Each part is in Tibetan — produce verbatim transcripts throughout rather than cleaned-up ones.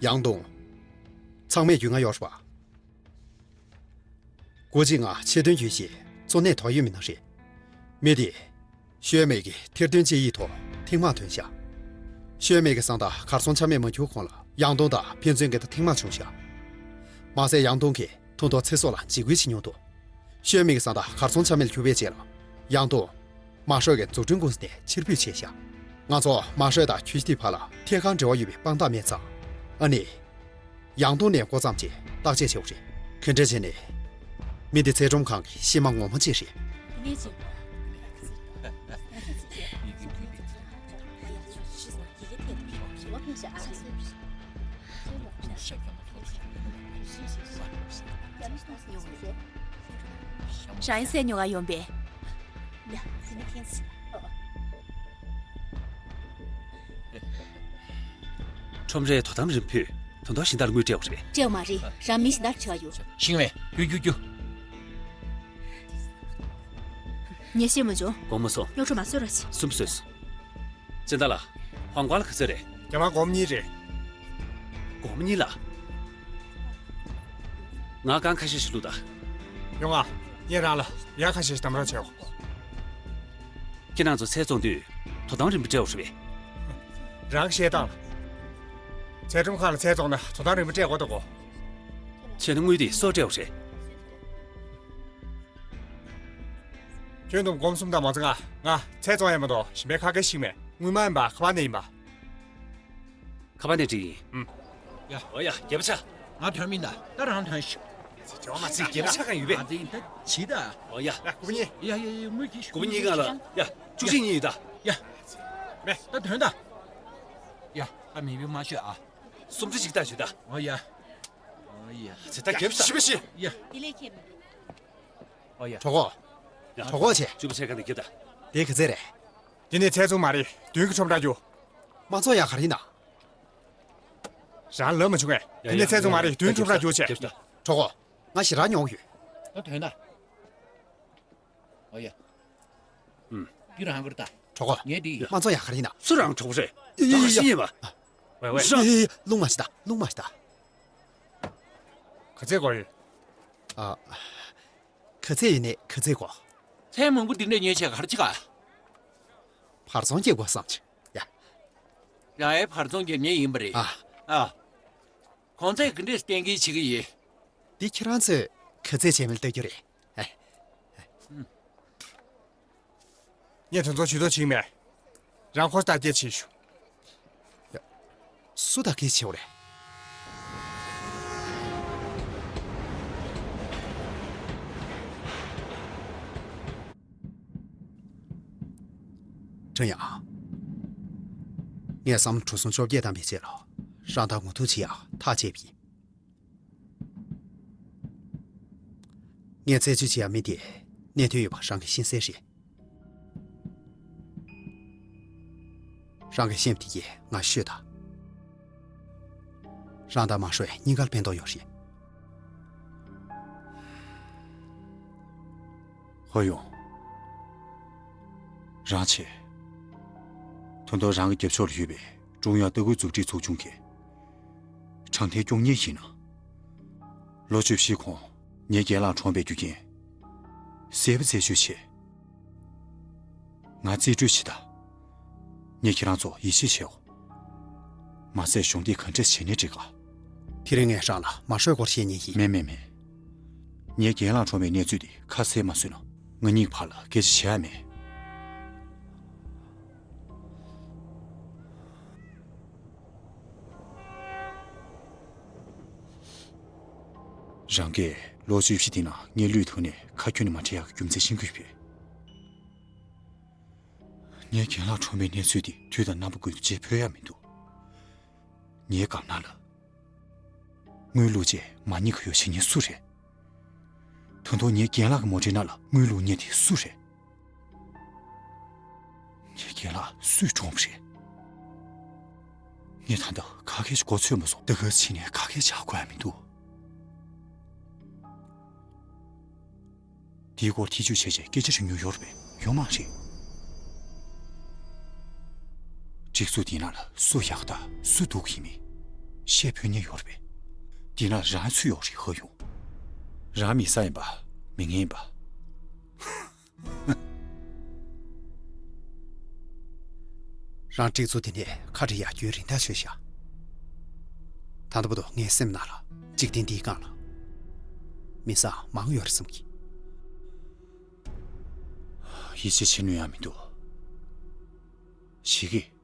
ཡང་ཏུང་། ཚང་མས་རྒྱུས་མངའ་ཡོད་རེད་པ། སྐུ་མཁྱེན། ང་ཆེད་དོན་བརྒྱུད་བྱས་གཙོ་གནད་ཐོག་ཡོད་མི་སྣ་རེད། མི་དེ། ཤོད་མེད་ཀྱི་ཐེར་འདོན་དཔྱད་ཡིག་ཐོག་ཐེངས་མང་ཐོན་ཤག་ཤོད་མེད་ཀྱི་གསང་བདག་གར་སོང་ཆ་མེད་མ་གྱུར་གོང་ལ་ཡང་ཏུང་དང་ཕན་ཚུན་འགལ་ཟླ་ཐེངས་མང་བྱུང་ཤག་མ་ཟད་ཡང་ཏུང་གིས་ཐུང་ཐུང་ཚེ་སྲོག་ལ་འཇིགས་སྐུལ་བྱེད་མྱོང་འདུག་ཤོད་མེད་ཀྱི་གསང་བདག་གར་སོང་ཆ་མེད་ལ་གྱུར་པའི་རྗེས་ལ། ཡང་ཏུང་། མ་ཧྲོས་ཀྱི་འཛུགས་སྐྲུན་ཀུང་སི་ནས་ཕྱིར་འབུད་བྱས་ཤག་ང་ཚོ་མ་ཧྲོས་དང་ཁྱོད་ཀྱི་བར་ལ་ཐད་ཀར་འབྲེལ་བ་ཡོད་པའི་དཔང་རྟགས་མེད་ཙང་། ཨ་ནི། ཡང་ཏུང་ནས་འགོ་བརྩམས་ཏེ་བརྟག་དཔྱད་བྱེད་དགོས་རེད། ག་འདྲ་བྱས་ནས། མི་འདི་ཚད་ཁྲོམ་ཁང་གི་གཤེད་མ་ངོ་མ་ཅིག་རེད། ཞང་ཡིན་སྲས་ཉོ་ག་ཡོང་པས། ཁྲོམ་རའི་དོ་དམ་རིམ་བུས་དོན་དོ་ཤིང་རྟར་དངུལ་སྤྲད་པ་རེད། སྤྲད་པ་མ་རེད། རང་མི་ཤིང་རྟར་ཁྲིད་པ་ཡོད། ཤིང་བས་རྒྱུ་རྒྱུ་རྒྱུ། ངས་ཤེས་མ་བྱུང་། དགོངས་མ་སོང་། གཡོག་ཁྲོ་མ་གསོད་རོགས་བྱེད། སུམ་སོས། སྤྱན་ཟླ་ལགས། ཧོང་ཀོང་ལ་ག་ཚོད་རེད། རྒྱ་མ་སྒོར་མོ་གཉིས་རེད། སྒོར་མོ་གཉིས་ལ། ང་རྐང་ཁ་ཤས་ཤིག་བླུགས་དང་། ཡོང་ང་། ངས་རང་ལ་ཡ་ཁ་ཤས་ཤིག་དམ་ར་བྱེད་འོ། ཁྱེད་རང་ཚོ་ཚལ་བཙོང་དུས་དོ་དམ་རིམ་པ་སྤྲད་འོ་རེད་པས། རང་བཤད་སྟངས་ལ། ཚལ་ཁྲོམ་ཁང་ལ་ཚལ་བཙོང་ན་དོ་དམ་རིམ་པ་སྤྲད་དགོས་འདུག་གོ། བྱས་ན་དངུལ་དེ་སུས་སྤྲད་འོ་རེད། ཁྱོན་བསྡོམས་སྒོར་མོ་གསུམ་དང་མ་རྩ་ལྔ། ང་ཚལ་བཙོང་ཡས་མ་གཏོགས་གཞན་པའི་ཁ་སྐད་ཤེས་མེད། དངུལ་མ་ཡིན་པ་ཁ་པར་ནས་ཡིན་པ། ཁ་པར་ནས་བྲིས་ཡིན། ཨུམ། ཡ། ཨོ་ཡ། རྒྱབ་ཆ། ང་ཐོན་མིན་ད། ད་རང་ཐོན་ཤིག་རྒྱབ་མ་ཚིག་རྒྱབ་ཆ་གང་ཡོད་པས། ང་དེ་ད་བྱིས་ད། ཨོ་ཡ། ལ་སྐུ་ཉིད། ཡ་ཡ་ཡ། དངུལ་གྱིས་ཤོག་དངུལ་གཉིས་གང་ལ། ཡ། བཅུ་གཅིག་གཉིས་ཡོད་ད། ཡ། མེད། ད་ཐོན་ད། ཡ། ད་མི་བུ་མ་ཤོད་ཨ། སུམ་ཅུ་གཅིག་ད་ཞུ་ད། ཨོ་ཡ། ཨོ་ཡ། ཚེ་ད་རྒྱབ་ཤ། ཤི་བ་ཤི། ཡ། དེ་ལས་ཁྱེད་མི། ཨོ་ཡ། གྲོགས་པོ། ཡ། གྲོགས་པོ་ཆེ། བཅུ་པ་ཚེ་གང་དུ་རྒྱབ་ད། དེ་ག་ཚད་རེད། དེ་ནི་ཚལ་བཙོང་མ་རེད། མདུན་གྱི་ཁྲོམ་ར་རྒྱུགས། མ་བཙོང་ཡག་ག་རེ་ཡིན་ན། རང་ལབ་མ་བྱུང་ངས། དེ་ནི་ཚལ་བཙོང་མ་རེད། མདུན་ཁྲོམ་ར་རྒྱུགས་བྱས། རྒྱབ་ཤ། གྲོགས་པོ། ང་ཞེ་དྲག་ཉོ་གི་ཡོད། ད་ཐོན་ད། ཨོ་ཡ། ཨུམ། འདི་རང་གི་རེད་ད། གྲོགས་པོ། ངས་འདི། མ་བཙོང་ཡག་ག་རེ་ཡིན་ན། སུ་རང་གྲོགས་པོ་རེད། ཡ་ཡ་ཡ། གྲོགས་པོ་ཤི་ཡིན་པ། ཝེ་ཝེ། ཡ་ཡ་ཡ། རླུང་མ་ཤི་ད། རླུང་མ་ཤི་ད། ག་ཚད་དགོས་ཡོད། ཨ། ག་ཚད་ཡིན་ནས་ག་ཚད་དགོས། ཚལ་མང་པོ་འདི་འདྲ་ཉོས་བྱས་ག་རེ་བྱེད་ག། བར་ཚོང་རྒྱག་དགོས་བསམ་བྱུང་། ཡ། ཡ་ཨེ། བར་ཚོང་རྒྱག་མཁན་ཡིན་པ་རེད། ཨ། ཨ། གོང་ཚད་ག་འདྲས་གཏན་འཁེལ་བྱེད་ཀྱི་ཡིན། འདི་ཁྱེད་རང་ཚོས་ག་ཚད་བྱས་མིན་ལྟ་རྒྱུ་རེད། ངས་དོན་ཚོགས་ཇུས་གཏོགས་བྱེད་ཀྱི་མེད། རང་ཁོ་བརྟག་དཔྱད་བྱེད་ཤོག་ཡ། སུ་བརྟག་དཔྱད་བྱེད་དགོས་རེད། ཁྲེན་ཡང་། ངས་བསམ་བློ་གྲུ་གསུམ་བཅོ་བརྒྱད་བཏང་པའི་རྗེས་ལ་རང་དང་ངོ་ཐུག་བྱེད་ཡག་ཐག་བཅད་པ་ཡིན། ངས་རྩད་གཅོད་བྱེད་ཡག་མི་དེ་གནད་དོན་ཡོད་པ་རང་གིས་ཤེས་གསལ་རེད། རང་གིས་ཤེས་པ་དེ་གས་ང་ཤོད་དང་། རང་དང་མ་ཧྲོས་གཉིས་ཀར་ཕན་ཐོགས་ཡོད་རེད། ཧོ་ཡོང་། རང་ཆེ། ཐོན་ཐོག་རང་གི་རྒྱབ་ཕྱོགས་ལ་ཡོད་པའི་ཀྲུང་དབྱང་ལྟ་སྐུལ་མཛུབ་ཁྲིད་ཚོགས་ཆུང་གིས། དྲང་བདེན་སྐྱོང་མཁན་ཡིན་ན། ལོ་བཅུ་བཞི་གོང་ངའི་རྒན་ལགས་གྲོངས་པའི་རྒྱུ་རྐྱེན་གསལ་པོ་རྩད་གཅོད་བྱས། ང་རྩིས་སྤྲོད་བྱེད་དང་། ངས་ཁྱེད་རང་ཚོ་ཡིད་ཆེས་བྱེད་འོ། མ་ཟད་གཞུང་འདིས་ག་འདྲས་བྱས་ནས་འགྲིག་ག། དེ་རིང་ངས་རང་ལ་མ་ཧྲོས་སྐོར་བཤད་མཁན་ཡིན། མེད་མེད་མེད། ངའི་རྒན་ལགས་གྲོངས་པའི་གནས་ཚུལ་འདི་ཁ་གསལ་མ་བཟོས་ན་ང་གཉིས་བར་ལ་སྐད་ཆ་བྱེད་ཡ་མེད། རང་གིས་ལོ་བཅུ་བཞི་དེ་ནང་ངའི་ལུས་ཐོག་ནས་ཁ་ཁྱོན་ནས་མ་བྲལ་ཡག་གི་རྒྱུ་མཚན་ཤེས་ཀྱི་ཡོད་པས། ངའི་རྒན་ལགས་གྲོངས་པའི་གནས་ཚུལ་དེ་དུས་དང་རྣམ་པ་ཀུན་ཏུ་བརྗེད་ཕོད་ཡ་མི་འདུག་ངའི་སྒམ་ནང་ལ་དངུལ་བླུགས་རྗེས་མ་ཉེས་ཁ་གཡོག་བྱེད་མཁན་སུ་རེད། ད་དུང་ངའི་རྒན་ལགས་ཀྱི་མོ་ཊའི་ནང་ལ་དངུལ་བླུགས་མཁན་དེ་སུ་རེད། ངའི་རྒན་ལགས་སུས་བཀྲོངས་པ་རེད། ངས་ད་ལྟ་ག་གེ་ཞིག་གོ་ཚོད་མ་སོང་། ད་ག་ཕྱིན་ནས་ག་གེ་བྱ་དགོས་ཡ་མི་འདུག་དེའི་སྐོར་ཐེ་ཇུས་བྱས་བྱས་སྐད་ཆ་དྲི་མྱོང་ཡོད་རེད་པས། ཡོད་མ་རེད། སྒྲིག་འཛུགས་འདིའི་ནང་ལ་སུ་ཡག་དང་སུ་སྡུག་ཡིན་མིན། བཤད་ཕོད་མཁན་ཡོད་རེད་པས། འདི་ན་རང་ཚུད་ཡོད་རེད། ཧ་ཡོང་། རང་མི་ས་ཡིན་པ། མི་ངན་ཡིན་པ། རང་སྒྲིག་འཛུགས་དེ་ནས་ཁ་བྲལ་ཡག་རྒྱུའི་རིན་ཐང་ཆོད་ཤག་ད་ལྟ་བར་དུ་ངའི་སེམས་ནང་ལ་འཇིག་རྟེན་འདིའི་སྒང་ལ་མི་བཟང་མང་ཡོད་རེད་བསམ་གི། ཡིད་ཆེས་བྱེད་ནུས་ཡང་མི་འདུག་ཞིག་གིས།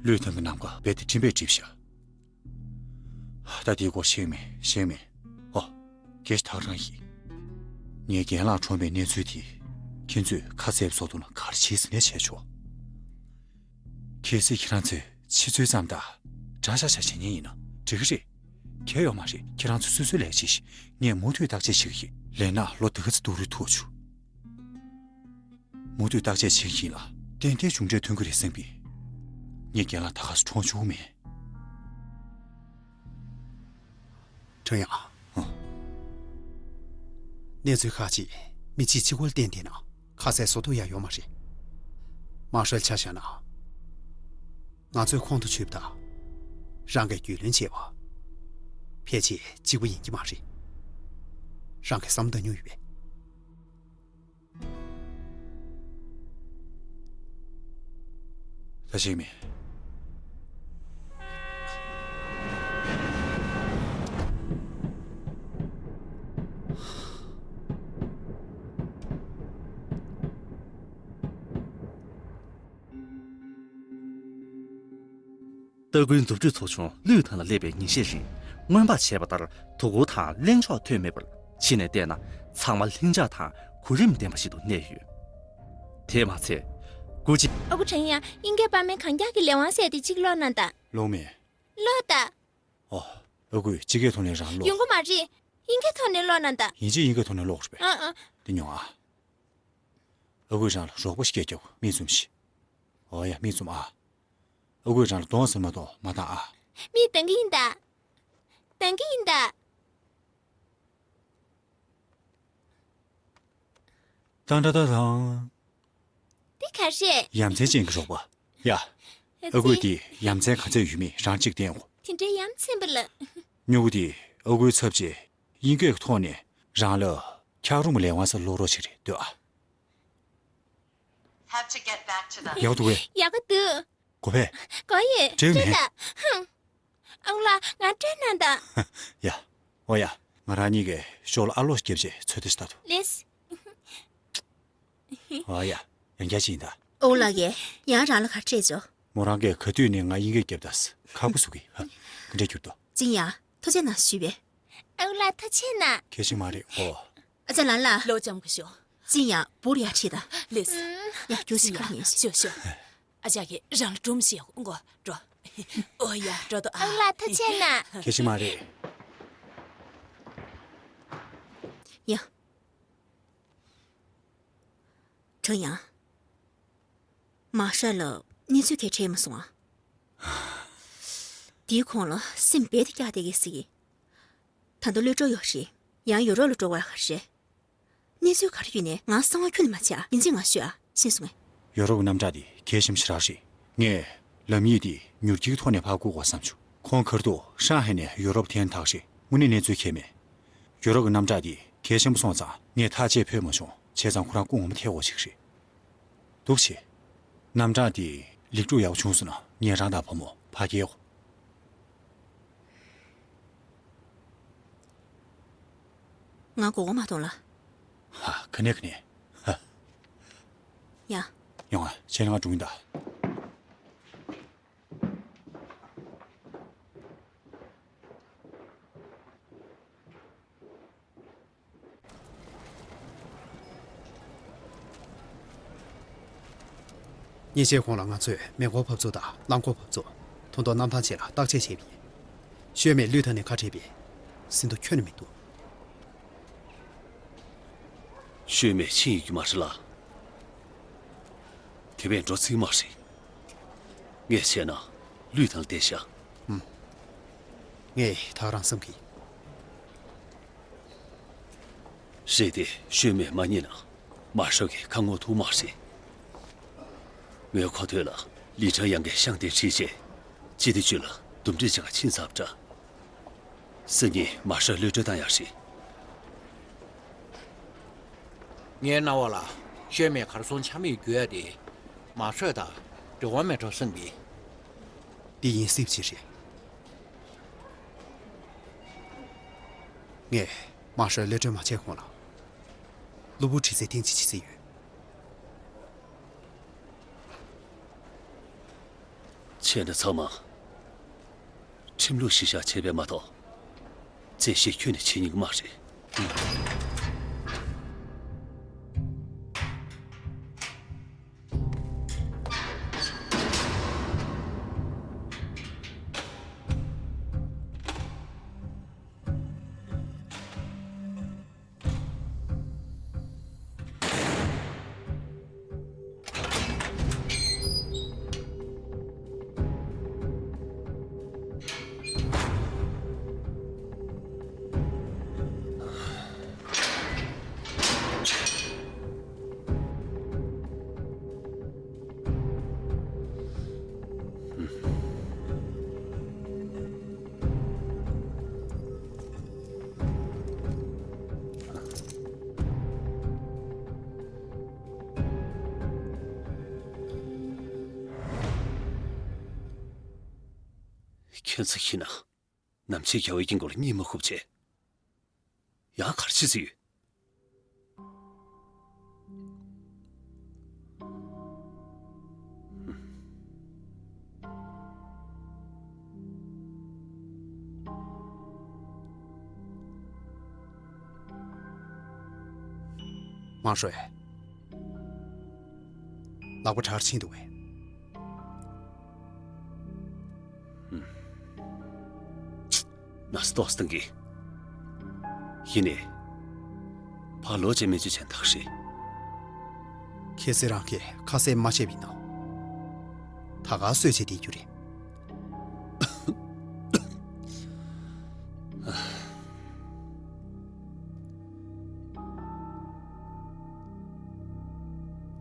ལུས་ཐང་གི་ནམ་མཁའ་རྦད་དེ་སྤྲིན་པས་བསྒྲིབས་ཤག་ད་དེའི་སྐོར་ཤེས་མེད། ཤེས་མེད། ཨོ། སྐད་ཆ་ཐག་རང་ཡིན། ངའི་རྒན་ལགས་གྲོངས་པའི་གནས་ཚུལ་དེ་ཁྱེད་ཚོས་ཁ་གསལ་བཟོ་ཐུབ་ན་ག་རེ་བྱས་ཟིན་ནས་བྱས་ཆོག་གལ་སྲིད་ཁྱེད་རང་ཚོས་ཕྱི་ཚུལ་ཙམ་དང་དགྲ་ཤ་ཤ་བྱེད་མཁན་ཡིན་ན་འགྲིག་གི་རེད། གལ་ཡོད་མ་རེད། ཁྱེད་རང་ཚོ་སོ་སོའི་ལས་བྱེད་ཤིག་ངས་མུ་མཐུད་བརྟག་དཔྱད་བྱེད་ཀྱི་ཡིན། ལས་ན་ལོ་དེ་ག་ཚོད་འདུག་རེད་ཐུག་ཆུ། མུ་མཐུད་བརྟག་དཔྱད་བྱེད་ཀྱི་ཡིན་ལ། ཏན་ཏན་གཞུང་འབྲེལ་ཐོན་གྱི་རེད་བསམ་གི། ངའི་རྒན་ལགས་ད་ག་སེ་གྲོངས་བཅུག་མེད། ཁྲང་ཡང་། ཨ། གནས་ཚུལ་ཁག་ཅིག་མི་གཅིག་གཅིག་པོ་ལ་བརྟེན་བསྡད་ན་ཁ་གསལ་བཟོ་ཐུབ་ཡ་ཡོད་མ་རེད། མ་ཧྲལ་ཆ་བཞག་ན། ང་ཚོས་ཁོང་དུ་ཆུད་པ་དང་། རང་གིས་རྒྱུས་ལོན་བྱས་པ། ཕལ་ཆེར་གཅིག་པ་ཡིན་གྱི་མ་རེད། རང་གིས་བསམ་བློ་བཏང་མྱོང་ཡོད་པས། ད་ཤེས་མེད། ལྟ་སྐུལ་མཛུབ་ཁྲིད་ཚོགས་ཆུང་ལུས་ཐང་ལ་སླེབས་པའི་ཉིན་ཤས་རིང་། སྔོན་དཔག་བྱས་པ་ལྟར་དོ་ཁུར་དང་གླེང་ཕྱོགས་ཐོན་མེད་པར། ཕྱི་ནས་བལྟས་ན་ཚང་མ་ལྷིང་འཇགས་དང་གོ་རིམ་ལྡན་པ་ཞིག་ཏུ་གནས་ཡོད། དེས་མ་ཚད། སྐུ་མཁྱེན། ཨ་ཁུ་ཁྲང་ཡང་དབྱིན་སྐད་པར་མའི་གངས་འཁྱག་གི་ལས་དབང་ཟེར་དེ་གཅིག་ཀློག་གནང་དང་། ཀློག་མེད། ཀློག་དང་། ཨོ། ཨ་ཁུས་སྤྱི་སྐད་ཐོག་ནས་རང་ཀློག་ཡོང་གི་མ་རེད། དབྱིན་སྐད་ཐོག་ནས་ཀློག་གནང་དང་། ཡིན་གཅིག་དབྱིན་སྐད་ཐོག་ནས་ཀློག་རེད་པས། ཨ་ཨ། འདི་མྱོང་ཨ། ཨ་ཁུས་རང་ལ་རོགས་པ་ཞིག་སྐད་རྒྱབ། མིག་བཙུམ་ཤིག་ཨོ་ཡ། མིག་བཙུམ་ཨ། ཨ་ཁུས་རང་ལ་གདོང་ཟེར་མ་གཏོགས་མ་བལྟ་ཨ། མིག་གདངས་ཀྱི་ཡིན་ད། གདངས་ཀྱི་ཡིན་ད། ཏང་ཏྲ་ཏ་དང་། འདི་ག་རེད། ཡ་མཚན་ཅན་གྱི་རོགས་པ། ཡ། ཨ་ཁུས་འདི་ཡ་མཚན་ག་ཚད་ཡོད་མེད་རང་གཅིག་བསྟན་འོ། དེ་འདྲའི་ཡ་མཚན་པ་ལ། སྨྱུ་གུ་འདི་ཨ་ཁུའི་ཚབ་བྱས་དབྱིན་སྐད་ཀྱི་ཐོག་ནས་རང་ལ་འཁྱགས་རོམ་ལས་དབང་ས་ཀློག་རོགས་བྱེད་རེད་འདོད་ཨ། Have to get back to the ཡག་འདུག་གས། ཡག་ག་འདུག་གོ་བས། གོ་ཡོད། འགྲིག་མེད། སྤྲད་ད། ཧང་། ཨང་ལ་ང་སྤྲད་གནང་དང་། ཡ། ཨོ་ཡ། ང་རང་གཉིས་ཀས་ཞོར་ལ་ཨ་ལོ་རྒྱབ་བྱས་ཚོད་ལྟ་ཞིག་ལྟ་དུ། ལེས། ཨོ་ཡ། ཡང་བསྐྱར་ཅིག་ཡིན་ད། ཨོ་ལགས་ཀྱིས་ཡང་རང་ལ་ག་སྤྲད་ཆོག་མོ་རང་གིས་ག་དུས་ནས་ང་དབྱིན་སྐད་རྒྱབ་ད་ཁག་པོ་བཟོ་གི། ག་འདྲ་གྱུར་ཏོ། ཅིན་ཡ། ཐུགས་རྗེ་གནང་ཞུས་པས། ཨོ་ལགས་ཐུགས་རྗེ་གནང་། གལ་ཆེན་མ་རེད་ཨོ། ཨ་ཅག་ལ་ལ། ལོ་ལྕམ་གི་ཤོག་ཅིན་ཡ་བུར་ཡ་ཁྲིད་ད། ལེས། ཡ་རྒྱུགས་ཤིག་ཁ་ཉན་ཤིག་ཤོག་ཤོག་ཨ་ཅག་གིས་རང་ལ་སྒྲུང་བཤད་འགོ་འགྲོ། ཨོ་ཡ་འགྲོ་དོ་ཨ། ཨ་ལ་ཐུགས་རྗེ་གནང་། གལ་ཆེ་མ་རེད། ཡ། ཁྲང་ཡང་། མ་ཧྲ་ལ་གནས་ཚུལ་ག་རེ་དྲན་མ་སོང་ཨ། དེའི་གོང་ལ་སེམས་རྦད་དེ་སྐྱག་བསྡད་ཀྱི་ཟེར་གི། ད་ལྟ་གློད་གྲོགས་ཡོད་རེད། ཡང་ཡོ་རོབ་ལ་འགྲོ་དགོས་ཡ་ག་རེ་རེད། གནས་ཚུལ་ག་རེ་ཡོད་ནའི་ང་གསང་བ་ཁྱོན་ནས་མ་བྱེད་ཨ། ཡིན་གཅིག་ང་ཤོད་ཨ། ཤེས་སོང་ངས། ཡོ་རོབ་ཀྱི་གནམ་གྲགས་དེ་གལ་ཆེན་པོ་ཞེ་དྲག་རེད། ངས་ལམ་ཡིག་དེ་མྱུར་སྐྱེལ་གྱི་ཐོག་ནས་ཕར་བསྐུར་དགོས་བསམ་བྱུང་། ཁོང་ཁ་ཐུག་ཧྲང་ཧའེ་ནས་ཡོ་རོབ་འཐེན་ཐག་རེད། དངོས་གནས་གནས་ཚུལ་ཁྱད་མེད། ཡོ་རོབ་ཀྱི་གནམ་གྲགས་དེ་གལ་ཆེན་པོ་སོང་ཙང་ངས་ཐག་བཅད་ཕོད་མ་བྱུང་། བྱས་ཙང་ཁོ་རང་སྐུ་ངོ་མ་ཐེ་བོ་ཞིག་རེད། འདུག་བྱས། གནམ་གྲགས་དེ་ལེགས་གྲུབ་ཡག་པོ་བྱུང་སོང་ན་ངས་རང་དང་བུ་མོ་ཕ་གིའོ། ང་མགོ་སྐོར་མ་གཏོང་ལ། ཧ། ག་ནས་ག་ནས། ཧ། ཡ། ཡོང་ང་ཁྱེད་རང་སྒྲུང་ཡིན་ད། ཉིན་ཤས་གོང་ལ་ང་ཚོས་མེ་འཁོར་ཕབ་ཚུགས་དང་རླངས་འཁོར་ཕབ་ཚུགས། ཐོན་ཐོག་གནམ་ཐང་བཅས་ལ་བརྟག་དཔྱད་བྱས་པ་ཡིན། ཤོད་མེད་ལུས་ཐང་ནས་ཁ་བྲལ་བས། ཟིན་ཐོ་ཁྱོན་ནས་མི་འདུག་ཤོད་མེད་ཕྱིན་ཡོད་རྒྱུ་མ་རེད་ལ། དེ་བས་འགྲོ་ཚིག་མ་རེད། ངས་བྱས་ན་ལུས་ཐང་བསྡད་ཤག་ངས་ད་རང་བསམ་གི། རེད་དེ་ཤོད་མེད་མ་རྙེད་ན་མ་ཧྲོ་གི་ཁ་ངོ་ཐུག་མ་རེད། ངའི་གོ་ཐོས་ལ་ལི་ཁྲང་ཡང་གི་ཤང་དེ་ཁྲིད་བྱས། སྤྱི་བདེ་ཅུས་ལ་འདུམ་འགྲིག་བྱེད་ག་ཕྱིན་ཚར་བ་འདྲ། སང་ཉིན་མ་ཧྲོས་གློད་གྲོལ་བཏང་ཡག་རེད། ངའི་རྣ་བ་ལ་ཤོད་མེད་གར་སོང་ཆ་མེད་རྒྱུ་ཡ་དེ་མ་ཧྲོས་དང་འབྲེལ་བ་མེད་འགྲོ་བསམ་གི། འདི་ཡིན་སྲིད་པ་ཅིག་རེད། ངས་མ་ཧྲོས་གློད་གྲོལ་མ་བྱས་གོང་ལ་གློ་བུར་དྲི་རྩད་སྟེང་ཅིག་བྱེད་རྩིས་ཡོད། བྱས་ན་ཚང་མ་ཁྲིམས་ལུགས་གཞིར་བཞག་བྱས་པས་མ་གཏོགས། བཙན་ཤེད་ཁྱོན་ནས་བྱེད་ཉན་གི་མ་རེད། ཁྱོད་ཚོ་ཤི་ན། ནམ་ཕྱེད་རྒྱལ་བའི་དཀྱིལ་འཁོར་ལ་གཉིད་མ་ཁུག་བྱས། ཡང་ག་རེ་བྱེད་རྩིས་ཡོད། མ་ཧྲོས། ལག་པ་གྲགས་ཕྱིན་འདུག་བས། ན་སྟོགས་སྟེང་གི། ཡིན་ནའི། ཕར་ལོག་བྱས་སྨན་བཅོས་བྱས་ན་ད་ག་རེད། གལ་སྲིད་རང་གིས་ཁ་གསལ་མ་བཤད་པ་ཡིན་ན། ད་ག་གསོད་བྱས་བསྡད་རྒྱུ་རེད།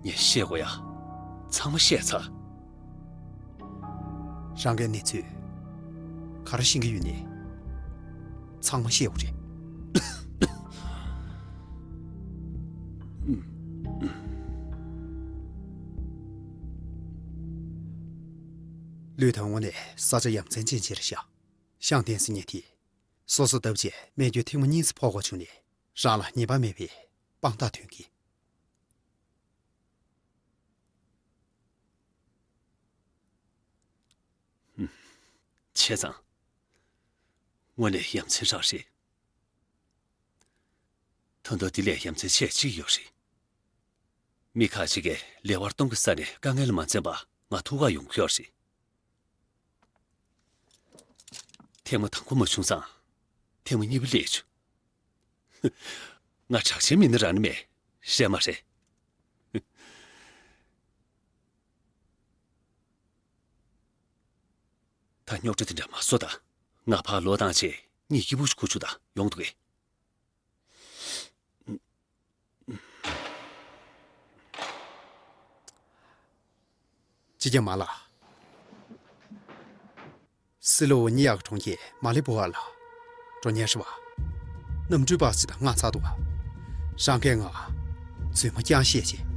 ངས་བཤད་དགོས་ཡ། ཚང་མ་བཤད་ཚར། རང་གིས་གནས་ཚུལ་ག་རེ་ཤེས་ཀྱི་ཡོད་ནའི། ཚང་མ་བཤད་དགོས་རེད། ལུས་དང་དངོས་གནས་ས་ཆ་ཡ་མཚན་ཅན་ཅིག་རེད་ཤག་ཤང་ཏན་ཟེར་མཁན་དེས་སོ་སོ་བཏབ་བྱས་སྨན་བཅོས་ཐེངས་མ་གཉིས་ཙམ་ཕོག་དགོས་བྱུང་ནས་རང་ལ་ཉེས་པ་མེད་པའི་དཔང་རྟགས་ཐོན་གྱི། བྱས་ཙང་། དངོས་གནས་ཡ་མཚན་རང་རེད། ད་དུང་འདི་ལས་ཡ་མཚན་ཆེ་གཅིག་ཡོད་རེད། མི་ཁག་ཅིག་གིས་ལེ་དབར་སྟོང་གི་ས་ནས་དཀའ་ངལ་མ་འཛེམས་པར་ང་ཐུག་ག་ཡོང་གི་ཡོད་རེད། ཐེངས་མ་དང་པོ་མ་བྱུང་ཙང་། ཐེངས་མ་གཉིས་པ་སླེབས་བྱུང་། ང་དྲག་ཆེན་མི་སྣ་རང་ནི་མེད། ཤེས་མ་རེད། ད་རྙོག་དྲ་དེ་འདྲ་མ་བཟོ་ད། ང་ཕར་ལོག་བཏང་བྱས་གཉིད་སྐྱིད་པོ་ཞིག་ཁུག་བཅུག་ད། ཡོང་འདུག་གས། ཅི་རྒྱ་མ་ལགས། སི་ལོ་ཝ་ཉི་ཡག་གྲོང་ཁྱེར་མ་ལི་པོ་ཨ་ལ་འགྲོ་ཉེ་ཧྲི་བ། གནམ་གྲུའི་པར་ཅིག་དང་ང་ཚར་འདུག་བ། རང་གིས་ང་རྫུན་མ་རྐྱང་བཤད་ཅེས།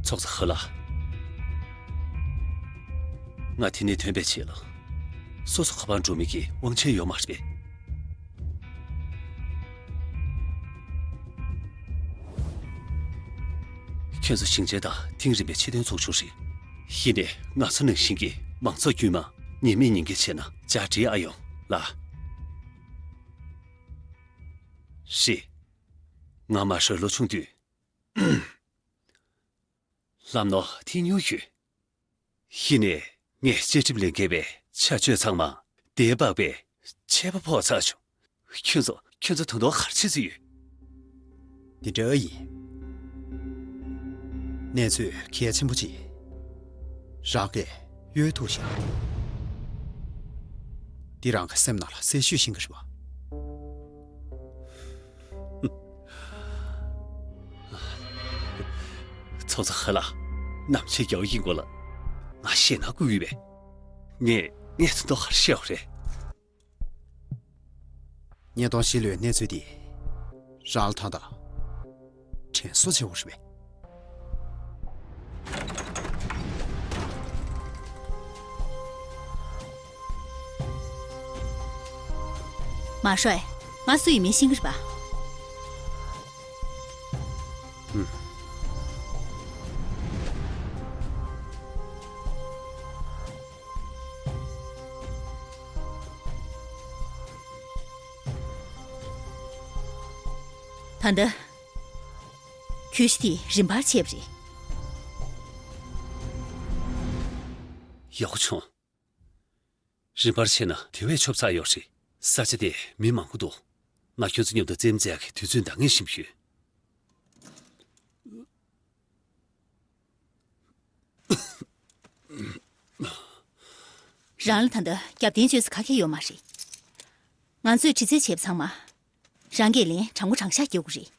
ཚོགས་གཙོ་ཧ་ལ། ང་དེ་ནས་ཐོན་པའི་ཆེད་ལ། སོ་སོ་ཁ་པར་འགྲོ་མི་གི་དབང་ཆ་ཡོད་མ་རེད་པས། ཁྱོད་ཚོ་ཞིང་ཆེན་དང་ཐིང་རིམ་པའི་ཆེད་དོན་ཚོགས་ཆུང་རེད། ཡིན་ནའི་ང་ཚོ་ནང་བཞིན་གྱི་མང་ཚོགས་དཀྱུས་མ་ཉི་མ་ཉིན་འགའ་བྱས་ན་ཇ་འདྲེ་ཨ་ཡོང་ལ། རེད། ང་མ་ཧྲོས་ལོ་ཆུང་དུས། ལྷམ་ནོ་ཐིང་ཉུང་ཡོད། ཡིན་ནའི་ངས་བཅའ་ཁྲིམས་ལས་འགལ་བའི་ཆ་སྤྱོད་ཚང་མ་དེ་འབག་པའི་ཆད་པ་ཕོག་ཚར་བྱུང་། ཁྱོད་ཚོ་ཁྱོད་ཚོ་ད་དུང་ག་རེ་བྱེད་རྩིས་ཡོད། འདི་འདྲ་ཡིན། གནས་ཚུལ་གལ་ཆེན་པོ་ཅིག་རང་གིས་གཡོལ་ཐུབ་ཤག། འདི་རང་གི་སེམས་ནང་ལ་གསལ་ཤོས་ཤིག་གི་རེད་པ། ཚོགས་གཙོ་ཧ་ལགས། ནམ་ཕྱེད་རྒྱལ་བ་ཡིན་དགོས་ལ། ང་ཞེད་སྣང་སྐུལ་གྱི་ཡོད་པས། ངས་ངས་ཚོ་མདོ་ཁར་བཤད་པ་རེད། ཉེས་རྡུང་ཞི་ལུའི་གནས་ཚུལ་འདི་རང་ལ་ད་ལྟ་དྲན་གསོ་བྱེད་དགོས་རེད་པས། མ་ཧྲོས། ང་སུ་ཡིན་མིན་ཤེས་ཀྱི་རེད་པ། ཨུམ། ད་ལྟ་གྱོད་གཞི་དེ་རིམ་པར་ཆད་པ་རེད། ཡག་པོ་བྱུང་། རིམ་པར་ཆད་ན་དེ་བས་ཆོབ་ཚ་ཡོད་རེད། ས་ཆ་དེ་མི་མང་པོ་འདུག་ང་ཁྱོད་ཚོ་མཉམ་དུ་རྩེད་མོ་རྩེ་ཡག་གི་དུས་ཚོད་འདང་ངེས་ཤིག་ཡོད། རང་ལ་ད་ལྟ་རྒྱབ་རྟེན་བཅོལ་ས་ག་གེ་ཡོད་མ་རེད། ང་ཚོས་དྲི་རྩད་བྱས་པ་ཚང་མ་རང་གིས་ལན་དྲང་པོ་དྲང་བཞག་རྒྱག་དགོས་རེད།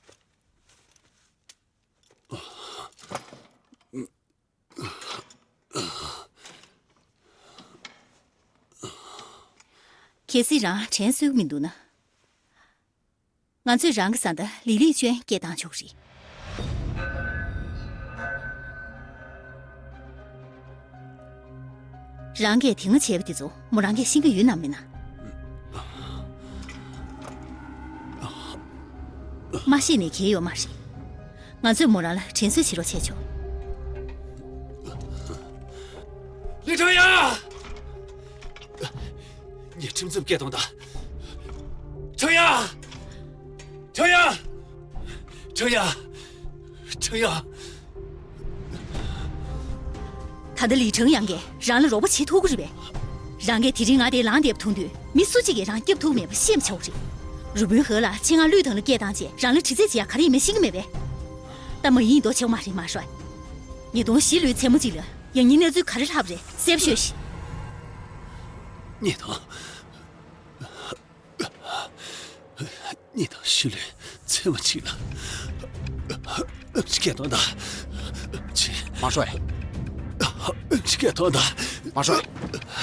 གལ་སྲིད་རང་དྲན་གསོ་གི་མི་འདུག་ན། ང་ཚོས་རང་གི་བཟའ་ཟླ་ལི་ལི་ཅོན་སྐད་བཏང་ཆོག་གི་རེད། རང་གིས་དེ་སྔ་བྱས་པ་དེ་ཚོ་མོ་རང་གིས་ཤེས་ཀྱི་ཡོད་ནམ་མིན་ན། མ་ཤེས་ནས་གལ་ཡོད་མ་རེད། ང་ཚོས་མོ་རང་ལ་དྲན་གསོ་བྱེད་རོགས་བྱས་ཆོག་ལི་ཁྲང་ཡ། ངས་ཁྲིམས་རྩོད་སྐད་གཏོང་དང་། ཁྲང་ཡ། ཁྲང་ཡ། ཁྲང་ཡ། ཁྲང་ཡ། ད་ལྟ་ལི་ཁྲང་ཡང་གིས་རང་ལ་རོགས་པ་བྱེད་ཐུབ་ཀྱི་རེད་པས། རང་གིས་དེ་རིང་ང་དེ་ལངས་བསྡད་པ་མཐོང་དུས་མི་སུ་གཅིག་གིས་རང་སྐྱོབ་ཐུབ་མེད་པ་ཤེས་མ་ཆོག་རེད། རུ་དཔོན་ཧེ་ལ་ཆེད་མངགས་བློས་བཏང་ལ་སྐད་བཏང་རྗེས་རང་ལ་དྲི་རྩད་བྱེད་ཡ་ག་རེ་ཡིན་མིན་ཤེས་ཀྱི་མེད་པས། ད་མ་ཡིན་མདོག་ཆེ་བ་མ་རེད་མ་ཧྲོས། ཉེས་རྡུང་ཞི་ལུའི་མཚན་མོ་གཅིག་ལ་ཡང་སྙིང་གནས་ཚུལ་ག་རེ་ལྷག་པ་རེད་གསལ་པོ་ཤོད་ཤིག་ཉེས་རྡུང་། ཉེས་རྡུང་ཞི་ལུའི་མཚན་མོ་གཅིག་ལ། ཨམ་ཆི་སྐད་གཏོང་དང་། ཆི། མ་ཧྲོས། ཨམ་ཆི་སྐད་གཏོང་དང་། མ་ཧྲོས།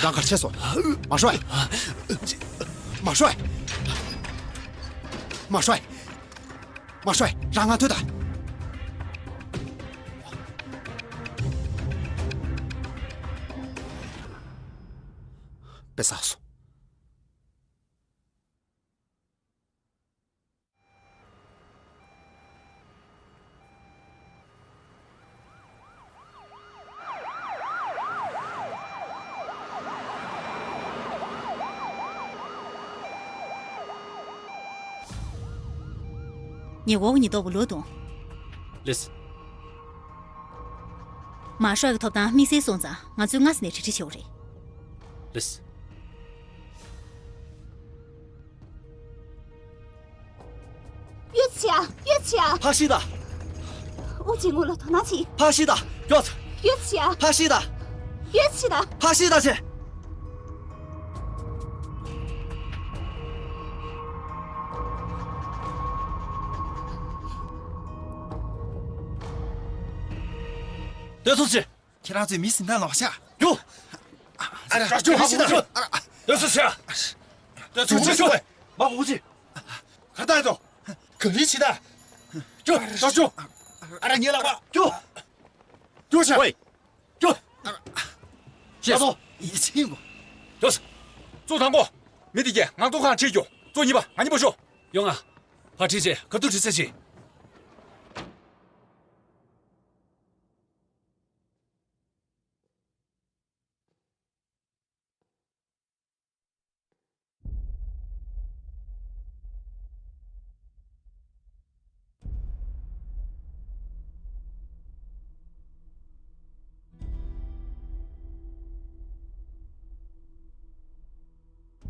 རང་གར་ཆས་སོང་། མ་ཧྲོས། ཨམ་ཆི། མ་ཧྲོས། མ་ཧྲོས། མ་ཧྲོས། རང་ང་ཐོས་དང་། དཔེ་བསགས་སོང་། ཉེ་འཁོར་གྱི་ཉེན་རྟོག་པ་ལོས་དང་། ལགས་སོ། མ་ཧྲོས་ཀྱི་ཐོབ་ཐང་དམིགས་བསལ་སོང་ཙང་ང་ཚོས་སྔ་ས་ནས་གྲ་སྒྲིག་བྱེད་དགོས་རེད། ལགས་སོ། གཡོལ་ཆ། གཡོལ་ཆ། ཕར་ཤི་ད། ཨུ་ཅེ་ངོ་ལ་དོ་སྣང་བྱེད། ཕར་ཤི་ད། མགྱོགས། གཡོལ་ཆ། ཕར་ཤི་ད། གཡོལ་ཆ་ད། ཕར་ཤི་ད་ཆེ། སྡོད་སོང་ཆེ། ཁྱེད་རང་ཚོས་མི་སྲིད་མཐའ་ལོག་ཤག་རྒྱུགས། ཨ་ར། རྒྱུགས། ཨ་ར། སྡོད་སོང་ཆེ། སྡོད་སོང་ཆེ། མ་གོ་ཆེ། ག་ད་དོ། ག་རེ་བྱེད་ད། རྒྱུགས། རྒྱུགས། ཨ་ར་ངའི་ལག་པ། རྒྱུགས། རྒྱུགས་ཆེ། ཝེ། རྒྱུགས། ཅེས་སོ། ཡིད་ཆེས་གོ། ཡོས། གཙོ་དང་པོ། མི་དེ་གས་ངག་ཐོག་ཁང་ཁྲིད་རྒྱུ། གཙོ་གཉིས་པ་ང་གཉིས་པོ་ཤོག་ཡོང་ང་། ཕར་ཁྲིད་ཅེས་ག་དུས་ཁྲིད་ཚེ་ཅི།